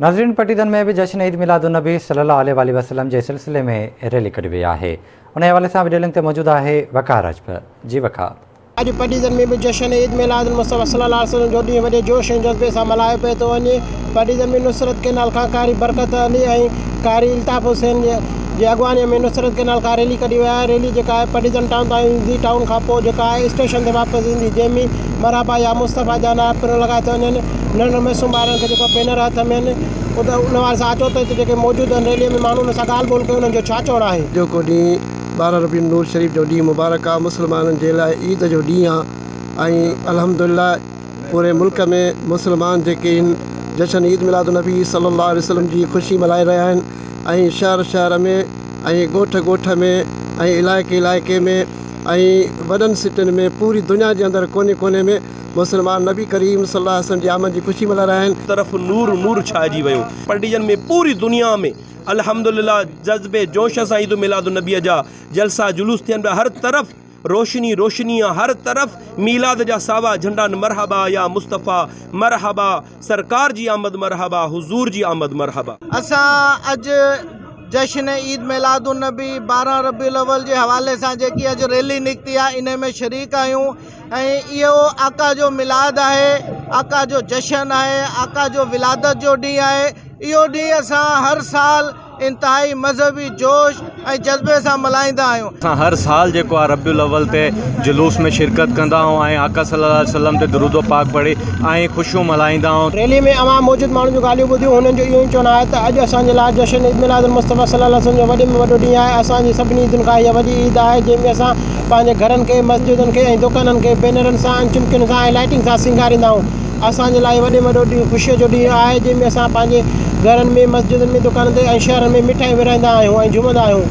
ناظرين پٽيدن ۾ به جشن عيد ميلاد النبي صلي الله عليه واٰله وسلم جي سلسلي ۾ ريلي ڪڍي وئي آهي انهي حوالي سان وڊيو لنڪ تي موجود آهي وقار راڄپر جي وقار. اڄ پڊيزن ۾ به جشن عيد ميلاد المصطفيٰ صلي الله عليه وسلم جو ڏينهن وڏي جوش ۽ جذبي سان ملهايو پئي ٿو وڃي. پڊيزن ۾ نصرت ڪئنال کان قاري برڪت علي ۽ قاري الطاف حسين جي اڳواڻي ۾ نصرت ڪئنال کان ريلي ڪڍي وئي آهي. ريلي جيڪا آهي پڊيزن ٽائون تائين ايندي ٽائون کان پوء جيڪا آهي اسٽيشن تي واپس ايندي جنهن ۾ مرحبا يا مصطفيٰ جا نعرا پڻ لڳايا ٿا وڃن. ننڍن معصوم ٻارن کي جيڪو بينر هٿ ۾ آهن اتي ان حوالي سان اچو ته هتي جيڪي موجود آهن ريلي ۾ ماڻهو انهن سان ڳالهه ٻولهه ڪيون انهن جو ڇا چوڻ آهي. اڄوڪو ڏينهن 12 ربيع النور شريف جو ڏينهن مبارڪ آ مسلمانن جي لاء عيد جو ڏينهن آ ۽ الحمدلله پوري ملڪ ۾ مسلمان جيڪي هن جشن عيد ميلاد النبي صلي الله عليه وسلم جي خوشي ملهائي رهيا آهن ۽ شهر شهر ۾ ۽ ڳوٺ ڳوٺ ۾ ۽ علائقي علائقي ۾ ۽ وڏن سٽين ۾ پوري دنيا جي اندر ڪوني ڪوني ۾ مسلمان نبي ڪريم صلي الله عليه وسلم جي آمد جي خوشي ملهائي رهيا آهن. طرف نور نور ڇائجي ويو. پرڊيجن ۾ پوري دنيا ۾ الحمدلله جذبي جوش سان عيد ميلاد النبي جا جلسا جلوس ٿين پيا هر طرف روشني روشني آ هر طرف ميلاد جا ساوا جهنڊا مرحبا يا مصطفيٰ مرحبا سرڪار جي آمد مرحبا حضور جي آمد مرحبا. اسان اڄ جشن عيد ميلاد النبي 12 ربيع الاول جي حوالي سان جيڪي اڄ ريلي نڪتي آهي انهي ۾ شريڪ آهيون ۽ اهو آقا جو ميلاد آهي آقا جو جشن آهي آقا جو ولادت جو ڏينهن آهي اهو ڏينهن اسان هر سال انتهائي مذهبي جوش ۽ جذبي سان ملهائيندا آهيون. اسان هر سال جيڪو آهي ربيع الاول تي جلوس ۾ شرڪت ڪندا آهيون ۽ آقا صلي الله عليه وسلم تي درود پاڪ پڙهي ۽ خوشيون ملهائيندا آهيون. ريلي ۾ عوام موجود ماڻهن جون ڳالهيون ٻڌيون هنن جو اهو ئي چوڻ آهي ته اڄ اسان جي لاء جشن عيد ميلاد المصطفيٰ صلي الله عليه وسلم جو وڏي ۾ وڏو ڏينهن آهي اسان جي سڀني عيدن کان هيء وڏي عيد آهي جنهن ۾ اسان پنهنجي گهرن کي مسجدن کي ۽ دوڪانن کي بينرن سان ۽ چمڪين سان ۽ لائٽنگ سان سينگاريندا آهيون اسان جي لاء هي وڏي ۾ وڏو ڏينهن خوشيء جو ڏينهن آهي جنهن ۾ اسان پنهنجي گهرن ۾ مسجدن ۾ دڪانن تي ۽ شهرن ۾ مٺايون ورهائيندا آهيون ۽ جهومندا آهيون.